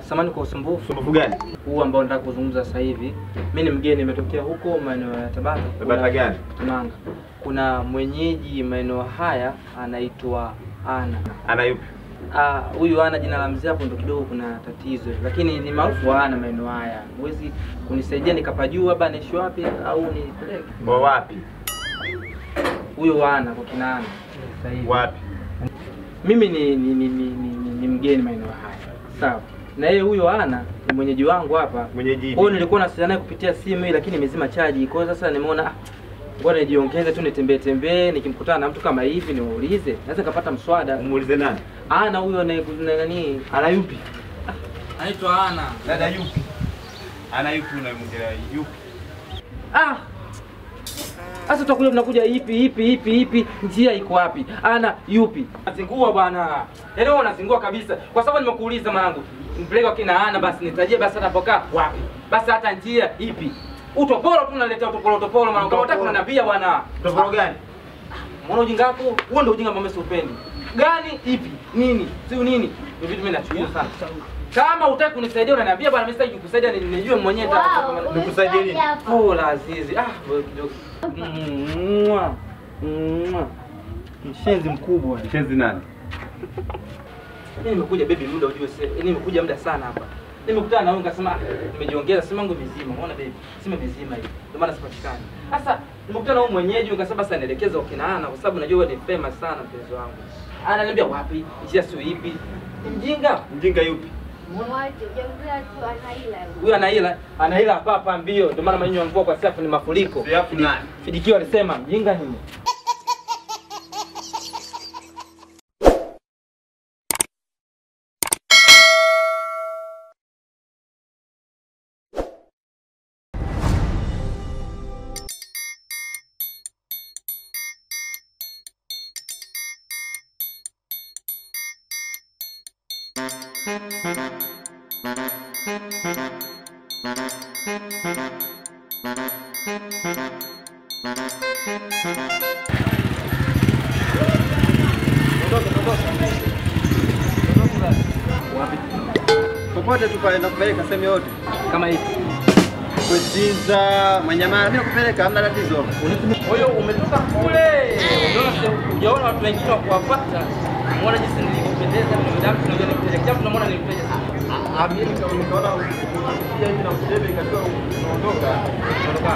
Samahani kwa usumbufu. Usumbufu gani? Huu ambao nataka kuzungumza sasa hivi. Mimi ni mgeni, nimetokea huko maeneo ya Tabata. Tabata gani? Manga. Kuna mwenyeji maeneo haya anaitwa Ana. Ana yupi? Huyu Ana jina la mzee hapo ndo kidogo kuna tatizo. Lakini ni maarufu Ana maeneo haya. Huwezi kunisaidia nikapajua baba anaishi wapi au nipeleke? Kwa wapi? Huyo Ana kwa kina Ana. Sasa hivi. Wapi? Mimi ni mgeni maeneo haya. Sawa. Na yeye huyo Ana ni mwenyeji wangu hapa. Mwenyeji. Kwa hiyo nilikuwa nawasiliana naye kupitia simu hii lakini imezima chaji. Kwa hiyo sasa nimeona ngoja nijiongeze tu nitembee tembee, nikimkutana na mtu kama hivi niulize. Naweza kupata mswada. Muulize nani? Ana huyo nani? Ana yupi? Anaitwa Ana. Dada yupi? Ana yupi unamwongelea yupi? Sasa tutakuja tunakuja ipi ipi ipi ipi, njia iko wapi? Ana yupi? Unazingua bwana. Yaani wewe unazingua kabisa. Kwa sababu nimekuuliza mwanangu, mpeleke kwa kina Ana basi nitajie basi atapokaa wapi? Basi hata njia ipi? Utopolo tu unaleta utopolo utopolo mwanangu. Kama unataka unaniambia bwana. Utopolo gani? Mbona ujinga wako? Huo ndio ujinga ambao mimi siupendi. Gani ipi? Nini? Sio nini? Ni vitu mimi nachukia sana. Kama hutaki kunisaidia unaniambia bwana, mimi sitaki kukusaidia, nijue mwenyewe nikusaidie nini? Oh la Azizi. Wewe kidogo. Mwa. Mwa. Mshenzi mkubwa. Mshenzi nani? Mimi nimekuja baby muda ujue sasa. Nimekuja muda sana hapa. Nimekutana na wewe nikasema nimejiongeza simu yangu mizima. Unaona baby? Simu mizima hii. Ndio maana sipatikani. Sasa nimekutana na wewe mwenyeji nikasema sasa nielekeze kwa Ana kwa sababu najua wewe ni famous sana mpenzi wangu. Ananiambia wapi? Njia sio ipi? Ni mjinga. Mjinga yupi? Huyu ana hila hapa hapa mbio. Ndio maana manyinyi mvua kwa safu ni mafuriko. Siafu nani? Fidikio alisema mjinga nini? Popote tu pale nakupeleka sehemu yote. Kama hivi. Kuzinza, Manyamara, mimi nakupeleka hamna tatizo. Kwa hiyo umetoka kule. Unaona hujaona watu wengine wa kuwafuata. Umeona jinsi nilivyopendeza mimi madam tunajua ni mteja. Kila mtu tunamwona ni mteja. Mimi nikaona ukija hivi na mtebe ikajua unaondoka. Unaondoka.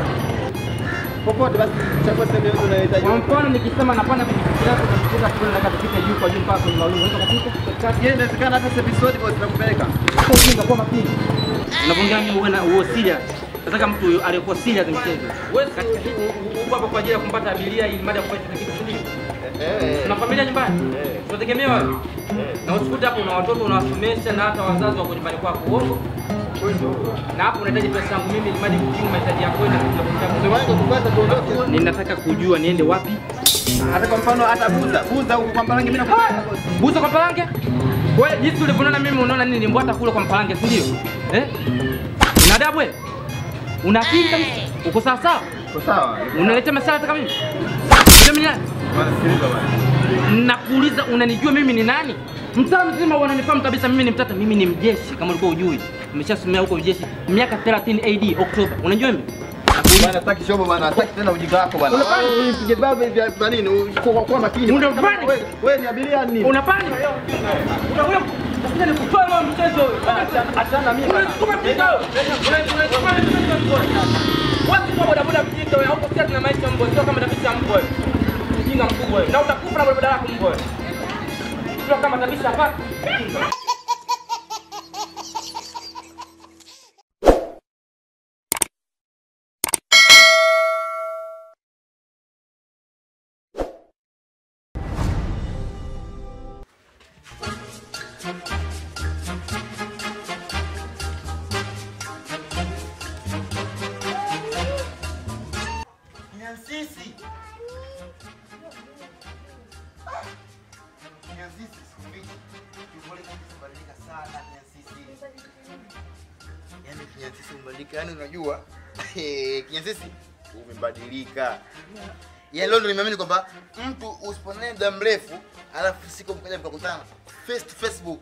Popote basi chagua sehemu yote unayohitaji. Kwa mfano nikisema napanda pikipiki yako utafika kule nataka tupite juu kwa juu mpaka kwenye mawingu. Unaweza kupita? Yeye inawezekana hata episode boss nakupeleka. Sio ujinga, kwa makini. Unapoongea mimi uwe na uwe serious. Nataka mtu aliyekuwa serious mchezo. Wewe uko hapa kwa ajili ya kumpata abiria ili mada kufanya kitu si ndio? Una familia nyumbani? Tunategemea wewe. Na usikute hapo una watoto unawasomesha na hata wazazi wako nyumbani kwako. Uongo? Na hapo unahitaji pesa yangu mimi ili madi kukimu mahitaji yako na kukupa. Ninataka kujua niende wapi? Hata kwa mfano hata Buza huko kwa Mpalange mimi nakupeleka. Buza kwa Mpalange? Wewe jinsi ulivyoona mimi unaona nini nimbwata kule kwa Mpalange si ndio? Eh? Una adabu wewe? Una akili kabisa? Uko sawa sawa? Uko sawa. Unaleta masala hata kama mimi? Mimi ni nani? Sikiliza bwana. Nakuuliza unanijua mimi ni nani? Mtaa mzima wananifahamu kabisa mimi ni mtata, mimi ni mjeshi kama ulikuwa hujui. Nimeshasomea huko jeshi miaka 30 AD Oktoba. Unajua mimi? Bwana sitaki shobo bwana, sitaki tena ujinga wako bwana. Unapani baba hivi kwa nini? Kwa makini. Unapani? Wewe ni abiria nini? Unapani? Unakuja utakuja nikutoe wewe mchezo wewe. Achana mimi. Unachukua mchezo. Unachukua mchezo. Watu kwa boda boda mjinga wewe, huko sasa tuna maisha mbwa, sio kama tabisha mbwa wewe. Mjinga mkubwa wewe. Na utakufa na boda boda yako mbwa wewe. Sio kama tabisha hapa. Kinyasisi sikufichi. Kiukweli kabisa umebadilika sana Kinyasisi. Yaani Kinyasisi umebadilika. Yaani unajua Kinyasisi umebadilika. Yaani leo nimeamini kwamba mtu usiponane muda mrefu alafu siku mkaja mkakutana face to Facebook.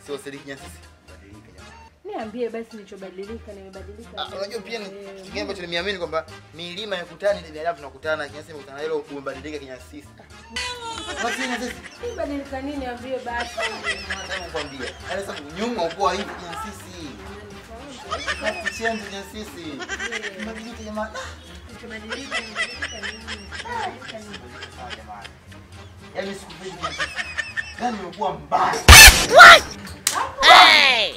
Sio siri Kinyasisi. Badilika jamani. Niambie basi nilichobadilika, nimebadilika. Unajua pia ni kitu kingine ambacho nimeamini kwamba milima ya kutani ndio binadamu tunakutana. Kinyasisi mkutana hilo umebadilika Kinyasisi. Basi Kinyasisi. Nimebadilika nini niambie basi. Nataka kukwambia. Yaani sasa nyuma uko hivi Kinyasisi. Basi change Kinyasisi. Umebadilika jamani. Nilichobadilika nimebadilika nini? Nimebadilika nini? Jamani. Yaani sikupendi Kinyasisi. Yaani umekuwa mbaya. What? Hey!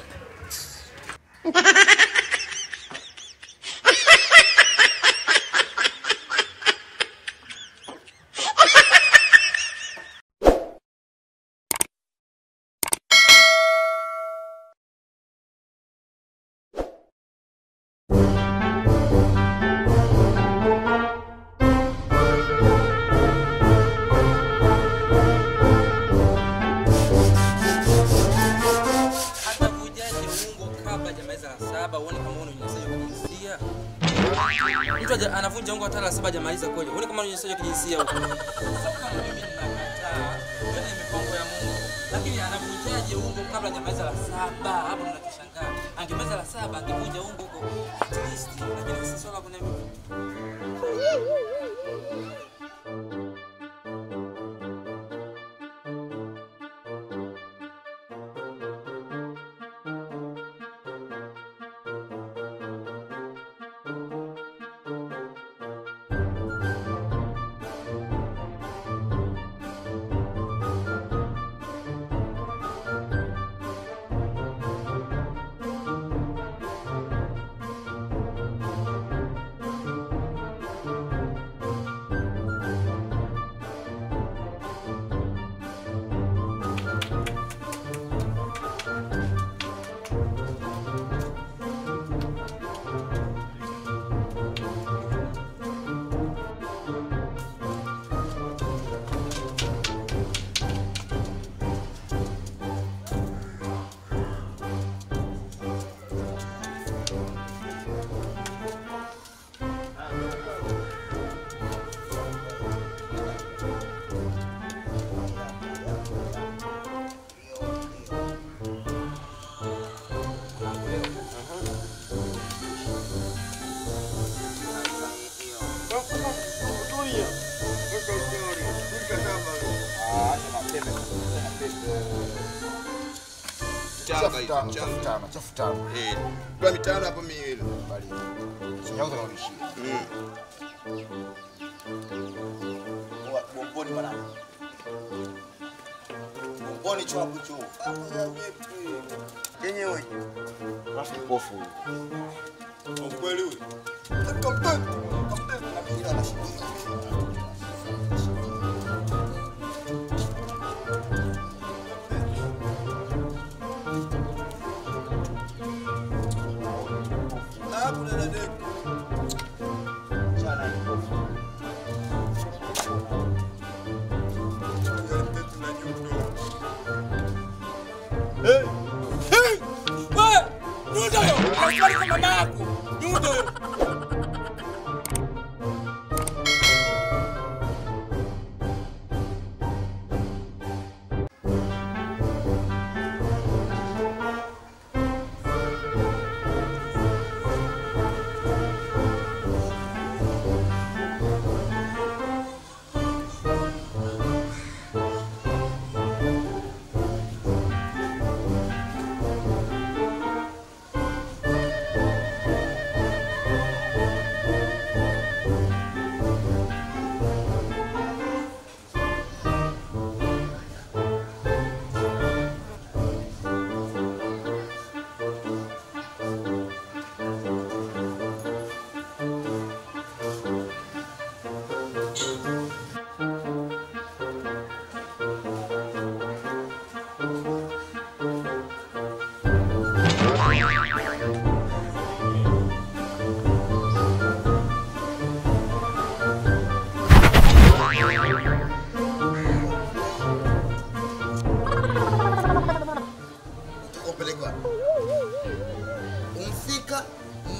Anavunja ungo hata la saba hajamaliza kweli. Uone kama unyanyasaji wa kijinsia huko. Sasa kama mimi ninakataa, yote ni mipango ya Mungu. Lakini anavunjaje ungo kabla hajamaliza la saba? Hapo ninachoshangaa. Angemaliza la saba angevunja ungo huko at least. Lakini sasa swala kuna mimi. Chafu tano. Eh. Kwa mitano hapo miwili. Bali. Sinyango naonishia. Bomboni mwanangu. Bomboni cho hapo cho. Yenyewe. Rafiki pofu huyu. Kweli huyu. Kapteni. Kapteni na bila anashikilia. Hey! Hey! Wewe! Nyundo yo! Unaswali kwa mama yako. Nyundo yo!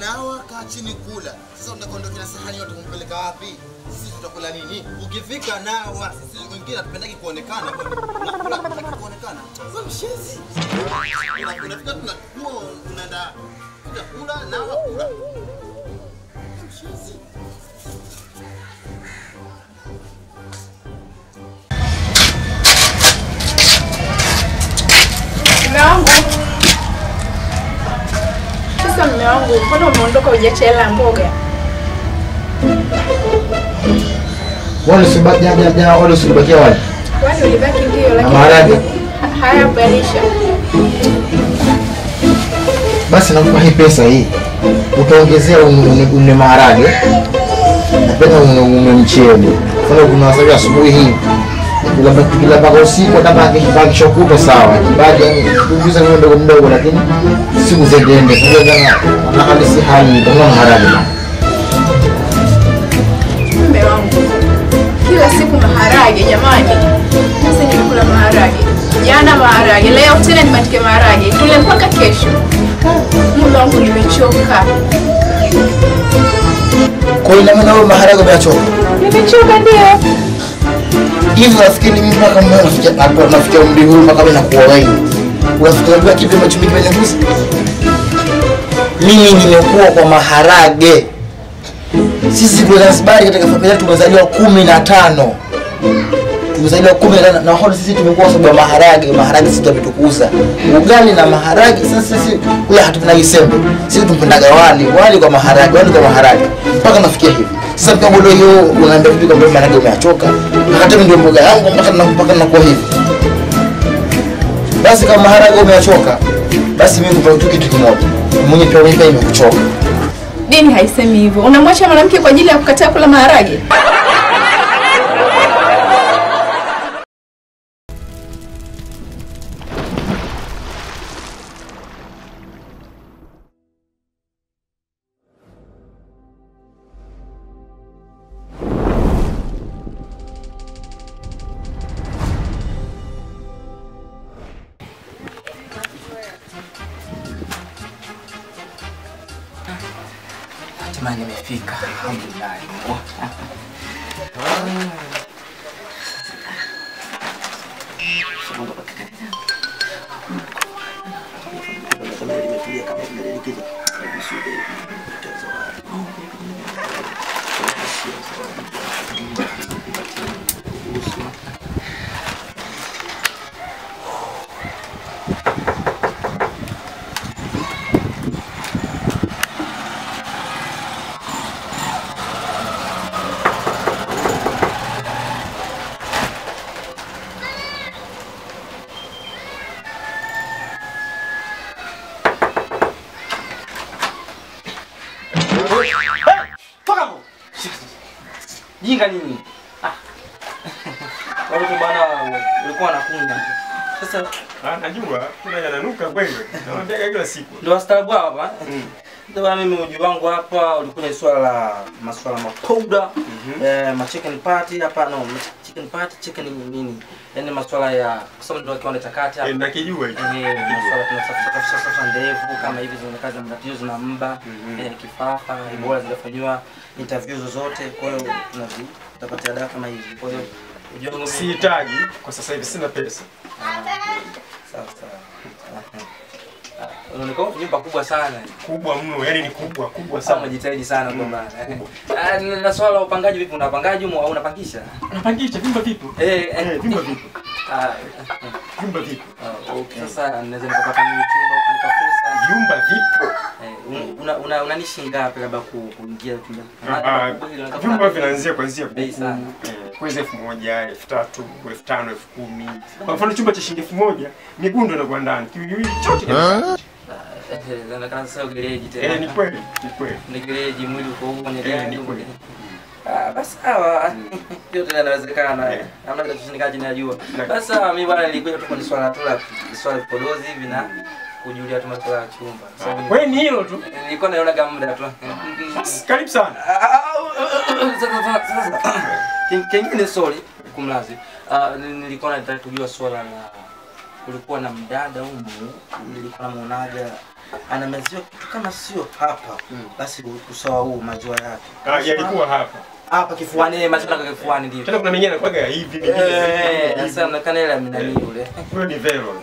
nawa, kaa chini kula. Sasa utakondoka na sahani yote kumpeleka wapi? Sisi tutakula nini? Ukifika nawa, sisi wengine hatupendaki kuonekana bwana. Unakula hatutaki kuonekana. Wewe mshenzi. Unafika tunakula unaenda kula nawa kula. Mshenzi. Mume wangu. Sasa mume wangu, mbona umeondoka hujaacha hela mboga? Wale sibaki jaja wale usibakia wale. Wale ulibaki ndio lakini maharage haya badilisha. Basi nakupa hii pesa hii. Utaongezea une maharage. Napenda une mchele. Kwa kuna wasabi asubuhi hii. Kila mpaka usiku hata kibaki chokuto sawa. Kibaki yani kuuza ni mdogo mdogo lakini siku zendende. Kwa hiyo na hali si hali ndio maharage. Mume wangu. Kila siku maharage jamani. Sasa nimekula maharage. Jana maharage, leo tena nimatike maharage. Tule mpaka kesho. Mume wangu nimechoka. Kwa hiyo maana wewe maharage umechoka? Nimechoka ndio. Hivi nafikiri mimi mpaka mimi nafikia umri huu mpaka mimi nakuwa wewe. Unafikiria kipi ambacho mimi kimenigusa? Mimi nimekuwa kwa maharage. Sisi kwa Zanzibar katika familia tumezaliwa 15. Tumezaliwa 15 na hodi sisi tumekuwa sababu ya maharage, maharage sisi tumetukuza. Ugali na maharage sasa sisi kula hatuna sembe. Sisi tumpendaga wali, wali kwa maharage, wali kwa maharage. Mpaka nafikia hivi. Sasa kama leo hiyo unaambia vipi kwamba maharage umeachoka? Wakati ndio mboga yangu mpaka nakuwa hivi. Basi kama maharage umeachoka, basi mimi nikupa tu kitu kimoja. Mwenye pia mimi nimekuchoka. Dini haisemi hivyo. Unamwacha mwanamke kwa ajili ya kukataa kula maharage? Hatimaye nimefika. Alhamdulillah. Jinga nini? Ah. Wale bwana walikuwa wanakunya. Sasa najua kuna yananuka kweli. Naambia kila siku. Ndio wastaarabu hapa. Ndio bwana mimi uji wangu hapa ulikuwa ni swala la masuala mapowder, ma chicken party hapa no, chicken party, chicken nini? Yaani masuala ya kwa sababu ndio kiwanda cha kati hapa. Nakijua hicho. Masuala tunasafisha ndevu kama hivi zinaonekana zina matatizo zina mba, kifafa, bora zinafanywa interview zozote. Kwa hiyo tunazitapatia dawa kama hizi. Kwa hiyo uji wangu sihitaji kwa sasa hivi sina pesa. Sawa sawa. Unaonekana nyumba kubwa sana. Kubwa mno, yani ni kubwa, kubwa sana. Umejitahidi sana kwa maana. Na swala la upangaji vipi, unapangaji au unapangisha? Unapangisha, vyumba vipo. Vyumba vipo. Vyumba vipo. Okay. Sasa naweza nikapata mimi chumba ukanipa fursa. Vyumba vipo. Unanishi ngapi labda kuingia chumba? Vyumba vinaanzia kuanzia bei sana. Kuanzia 1000, 3000, 5000, 10000. Kwa mfano chumba cha shilingi 1000, miguu ndio inakuwa ndani. Kiwiliwili chote. Inaonekana sasa gereji tena. Ni kweli, ni kweli. Ni gereji mwili uko huko kwenye gari. Ni kweli. Basi sawa. Yote yanawezekana. Hamna kitu najua. Basi mimi bwana nilikuja tu kwenye swala tu la swala vipodozi hivi na kujulia tu masuala ya chumba. Wewe ni hilo tu. Nilikuwa naona kama muda tu. Karibu sana. Sasa kingine sorry kumlazi. Nilikuwa nataka kujua swala la kulikuwa na mdada humu, nilikuwa namuonaga Ana maziwa kitu kama sio hapa. Basi usawa huu maziwa yake. Ah, yalikuwa hapa. Hapa kifuani, maziwa yake kifuani ndio. Tena kuna mengine anakuwa hivi mengine. Sasa mnakana ile nani yule. Huyo ni Vero.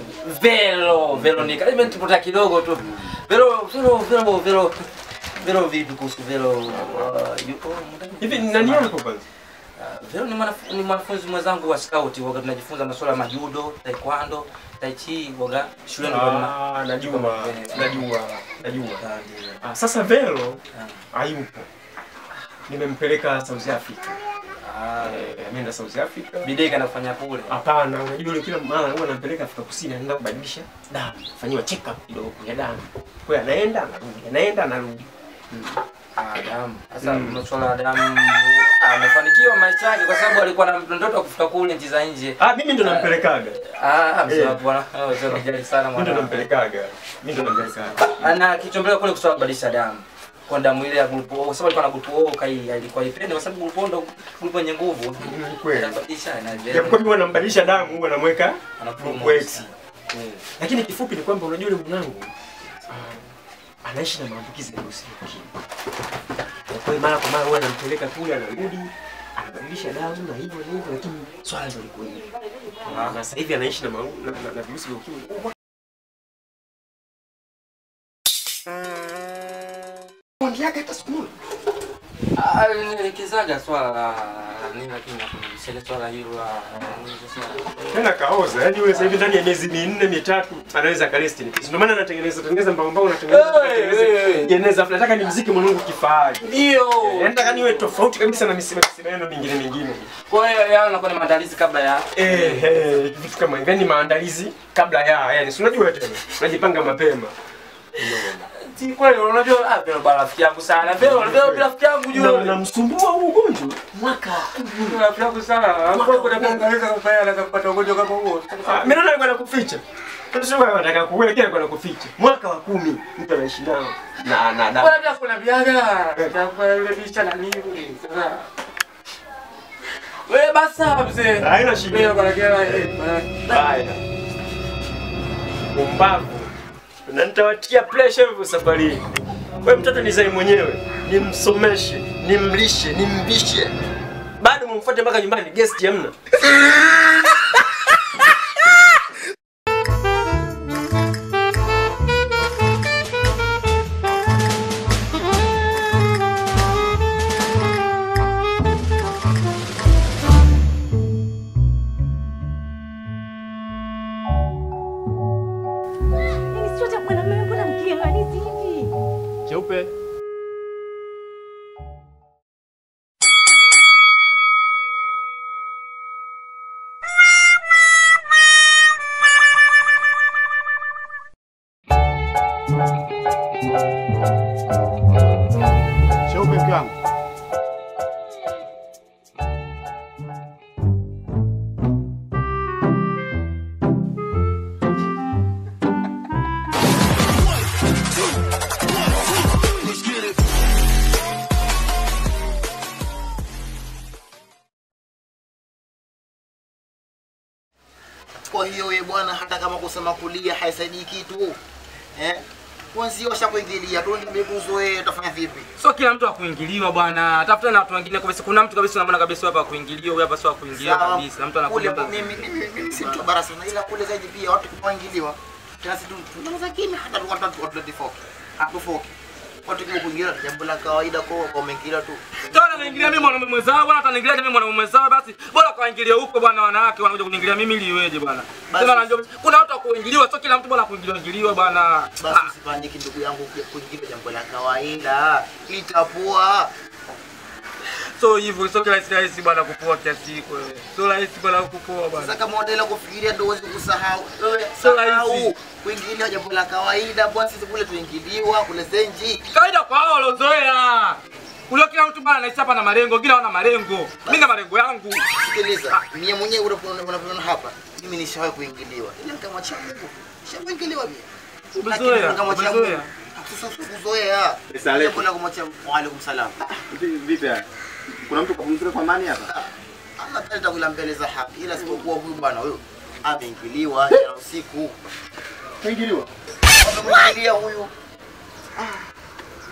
Vero ni kama tupotea kidogo tu. Vero Vero Vero vipi kuhusu Vero yuko hivi nani yako kwanza? Vero ni mwanafunzi mwenzangu wa scout, waga tunajifunza masuala ya majudo, taekwondo, tai chi waga shuleni kwa. Ah, najua. Ah, sasa Vero hayupo. Nimempeleka South Africa. Ameenda South Africa. Bidii kanafanya kule. Hapana, unajua yule kila mara huwa anampeleka Afrika Kusini, anaenda kubadilisha damu, fanyiwa check up kidogo ya damu. Kwa hiyo anaenda anarudi, anaenda anarudi. Damu. Sasa masuala ya damu amefanikiwa maisha yake kwa sababu alikuwa na ndoto ya kufika kule nchi za nje. Mimi ndo nampelekaga. Mzee bwana, mzee unajali sana mwana. Mimi ndo nampelekaga. Ana kichombelea kule kwa kubadilisha damu. Kwa damu ile ya group O, kwa sababu alikuwa na group O kai alikuwa ipende kwa sababu group O ndo group yenye nguvu. Kweli. Anabadilisha na vile. Japokuwa mimi nambadilisha damu huwa namweka group X. Lakini kifupi ni kwamba unajua yule mwanangu anaishi na maambukizi ya virusi vya ukimwi. Kwa hiyo mara kwa mara huwa anampeleka kule, anarudi, anabadilisha damu na hivyo na hivyo, lakini swala ndio liko hivyo. Na sasa hivi anaishi na virusi vya ukimwi. Mwambiaga hata siku moja. Alinielekezaga swala la nini, lakini nakumbusha swala hilo la nini sasa. Tena kaoza, yaani yule sasa hivi ndani ya miezi 4 3 anaweza akaresti. Ndio maana anatengeneza mbao mbao anatengeneza. Jeneza nataka nimzike mwanangu kifahari. Ndio. Nataka niwe tofauti kabisa na misima yenu mingine mingine. Kwa hiyo yao yanakuwa ni maandalizi kabla ya vitu kama hivyo ni maandalizi kabla ya, yaani si unajua tena. Unajipanga mapema. Si kweli unajua Vero bwana rafiki yangu sana. Vero rafiki yangu yule. Namsumbua huu ugonjwa mwaka. Rafiki yangu sana. Hapo kuna kuangalia kama anaweza kupata ugonjwa kama huo. Mimi naona alikuwa anakuficha. Sio wewe unataka kuelekea alikuwa anakuficha. Mwaka wa 10 mtu anaishi nao. Na na. Bwana pia kuna biaga. Kwa yule bicha na nini yule. Sasa. Wewe basi mzee. Haina shida. Leo kwa kila haya. Mumbavu. Na nitawatia pressure hivyo safari hii. Wewe mtoto nizae mwenyewe, nimsomeshe, nimlishe, nimvishe. Bado mumfuate mpaka nyumbani, guest hamna. Cheupe. Cheupe mke wangu. Kwa hiyo wewe bwana, hata kama kusema kulia haisaidii kitu. Kwanza washakuingilia tu ndio kuzoea, utafanya vipi? Sio kila mtu akuingiliwa bwana. Tafuta na watu wengine kabisa. Kuna mtu kabisa unamwona kabisa hapa akuingiliwa, huyu hapa sio akuingiliwa kabisa. Mtu anakuja kule. Mimi si mtu bara sana, ila kule zaidi pia watu kuingiliwa. Tena sisi tunaanza kimya hata tuko hatufoki. Watu kuingilia jambo la kawaida kwa wameingilia tu. Tena naingilia mimi mwanamume mwenzao bwana, ataniingilia mimi mwanamume mwenzao basi. Bora kaingilia huko bwana, wanawake wanakuja kuniingilia mimi ili iweje bwana? Tena najua kuna watu wa kuingiliwa, sio kila mtu bwana kuingiliwa ingiliwa bwana. Basi usipaniki ndugu yangu, kuingilia jambo la kawaida. Itapoa. So hivyo sio kila rahisi bwana kupoa kiasi hiko wewe. Sio rahisi bwana kupoa bwana. Sasa kama unaendelea kufikiria ndio uweze kusahau. Wewe sio rahisi. Kuingilia jambo la kawaida bwana, sisi kule tuingiliwa, kule zenji. Kawaida kwa hao waliozoea. Kule kila mtu bwana anaishi hapa na malengo, kila wana malengo. Mimi na malengo yangu. Sikiliza, mimi mwenyewe unapoona hapa, mimi nishawahi kuingiliwa. Ile nikamwachia Mungu. Nishaingiliwa mimi. Umezoea. Umezoea. Sasa kuzoea. Jambo la kumwachia. Wa alaikum salam. Vipi haya? Kuna mtu kupumzika kwa amani hapa? Ama pale takula mbele za haki, ila sipokuwa huyu bwana huyu ameingiliwa jana usiku. Kaingiliwa? Ameingiliwa huyu.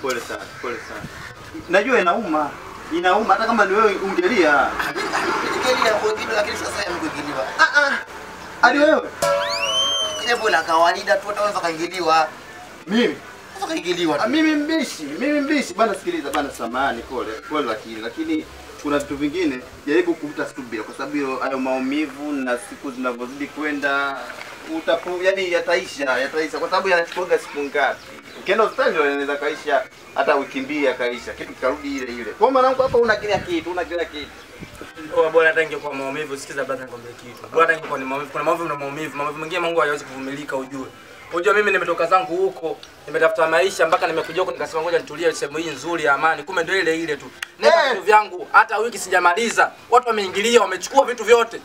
Pole sana, pole sana. Najua inauma. Inauma hata kama ni wewe ungelia. Ningelia kwa kitu lakini sasa yamekuingiliwa. Hadi wewe. Jambo la kawaida tu hata unaweza kaingiliwa. Mimi unaweza kaingiliwa. Mimi mbishi, mimi mbishi. Bana sikiliza bana, samahani pole. Pole lakini kuna vitu vingine jaribu kuvuta subira kwa sababu hiyo hayo maumivu na siku zinavyozidi kwenda utapo yani yataisha kwa sababu yanachukua siku ngapi? Ukienda hospitali ndio inaweza kaisha hata wiki mbili yakaisha, kitu kikarudi ile ile. Kwa maana hapa una kila kitu, una kila kitu. Oh, bora hata ingekuwa maumivu, sikiza brother nikwambie kitu. Bora hata ingekuwa ni maumivu, kuna maumivu na maumivu. Maumivu mengine Mungu hayawezi kuvumilika ujue. Unajua mimi nimetoka zangu huko, nimetafuta maisha mpaka nimekuja huko nikasema ngoja nitulie sehemu hii nzuri ya amani. Kumbe ndio ile ile tu. Nenda vitu vyangu hata wiki sijamaliza. Watu wameingilia, wamechukua vitu vyote.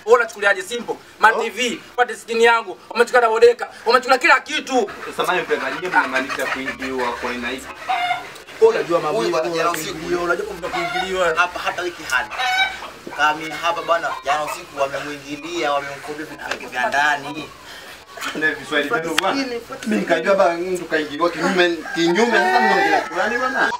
Wewe unachukuliaje simple? Ma TV, pate skin yangu, wamechukua na bodeka, wamechukua kila kitu. Sasa mimi mpendaji mnamaanisha kuingiliwa kwa aina hii. Wewe unajua maumivu, unajua kumbe kuingiliwa hapa hata wiki hali. Kami hapa bwana, jana usiku wamemuingilia, wamemkobia vitu vyake vya ndani. Ndio Kiswahili ndio bwana. Mimi nikajua bwana mtu kaingiliwa kinyume kinyume sasa mnaongelea fulani bwana.